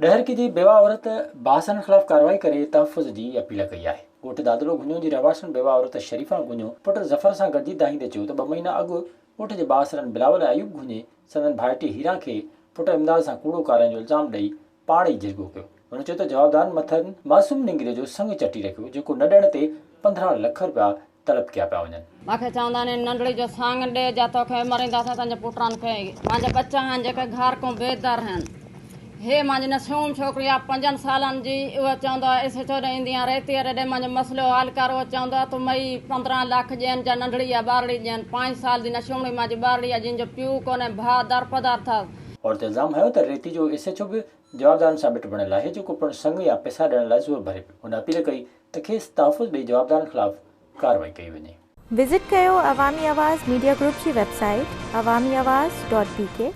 ڏهرڪي جي بيواهه عورت بااثرن خلاف ڪارروائي ڪري تحفظ جي اپيل ڪئي آهي. ڳوٺ دادلو گهڃو جي رهواسڻ بيواهه عورت شريفان گهڃو پٽ ظفر سان گڏجي دانهيندي چيو ته ٻه مهينا اڳ ڳوٺ جي بااثرن بلاول ۽ ايوب گهڃي سندن ڀائٽي هيران کي پٽ امداد سان ڪوڙو ڪارائڻ جو الزام ڏئي پاڻ ئي جرڳو ڪيو. هن چيو ته جوابدارن مٿن معصوم نينگري جو سڱ چٽي رکيو جيڪو نه ڏيڻ تي 15 لک رپيا طلب ڪيا پيا وڃن. مان کي چوندا آهن هن ننڍڙي جو ساڱ ڏي جا توکي مرينداسين تنهنجي پٽن کي. مانجا ٻچا آهن جيڪي گهر کون بي در هن. هي مانجي نشوم ڇوڪري آ پنجن سالن جي اهو چوندو آ ايس ايڇ او ڏي ايندي آن ريتي اري ڏي مانجو مسئلو حل ڪر اهو چوندو آ تون مئي 15 لک ڏين جا ننڍڙي آ ٻارڙي ڏين پانچ سال جي نشومڙي مانجي ٻارڙي آ جنهن جو پيو ڪونهي ڀاء درپدر ٿس. عورت الزام هنيو ته ريتي جو ايس ايڇ او به جوابدارن سان ٻٽ بڻيل آهي جيڪو پڻ سڱ يا پئسا ڏيڻ لاء زور ڀري پيو. هن اپيل ڪئي ته کيس تحفظ ڏئي جوابدارن خلاف ڪارروائي ڪئي وڃي. وزٽ ڪيو عوامي آواز ميڊيا گروپ جي website Awami Awaz dot B K.